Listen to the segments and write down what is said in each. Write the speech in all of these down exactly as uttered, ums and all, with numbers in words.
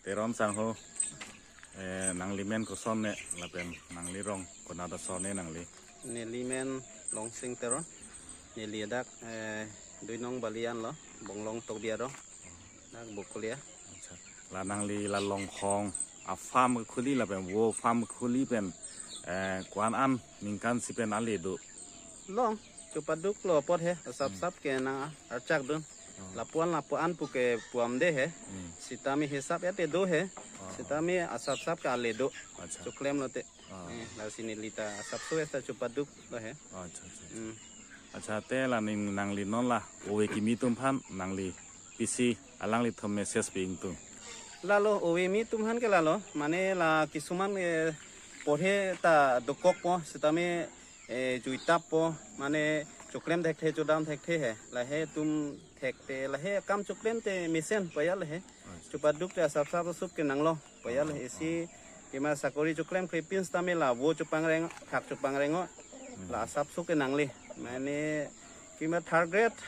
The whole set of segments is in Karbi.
Teron sangho, eh, nangli men koson ne, lapen nangli rong konat asor ne nangli? Neli men Longsing Teron, neli adak, eh, Duinong Balian lo, Bonglong Tokbi arong, dak Bokolia. Acha. La nangli la Longhong a-farm khuli lapen vo farm khuli pen, eh, ko-an an ningkan si pen ale do? Long, chopaduk lo apot he, asap sap ke nang archak dun. Oh. Lapuan lapuan pu ke puam de he. Hmm. Sitame hisap ya te do he. Oh. Sitame asap sap ke ale do. Acha. Choklem lote. Oh. Eh, lasi neli ta asapso ya ta chopaduk lo he. Oh, acha, acha, acha. Hmm. Acha, te la ning nangli non la ove kimi atum aphan nangli pisi alanglitum message pi ingtung? Lalo ove kimi atum aphan ke lalo, mane la kisuman, eh, porhe ta dokokpo, sitame, eh, juitappo, mane choklem thekthe chodam thekthe he, lahei atum thekte lahei akam choklem te mesen payal he. Chopaduk te asap sap sup ke nanglo payal he. Isi kima sakori choklem krepin sitame la vo chopangreng, thak chopangreng o, la asapso ke nangle. Mane kima third grade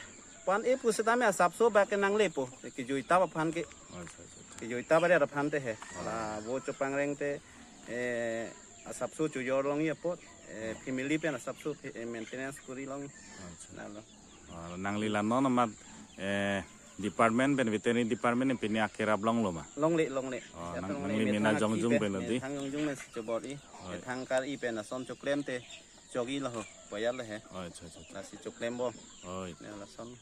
pan e pu sitame asapso ba ke nanglepo, ke juitap aphan ke. Acha, acha, acha. Ke juitap adet aphan te he. Ah. La vo chopangreng te, eh, asapso chojor longji apot, eh, family pen asapso, eh, maintenance kori long. Acha. Lalo. Ah, nangli la non amat, eh, department pen, veterinary department pen pini akerap longlo ma? Longle, longle. Oh, ya nang, tong nangli le mena methang jongjung aki pen, pen lo di? Methang jongjung pen si chobor-i. Oi. Methang kar-i pen ason choklem te chok-i lo ho, payal he. Oh, acha, acha, acha. Lasi choklem bo. Oi. Ya lason.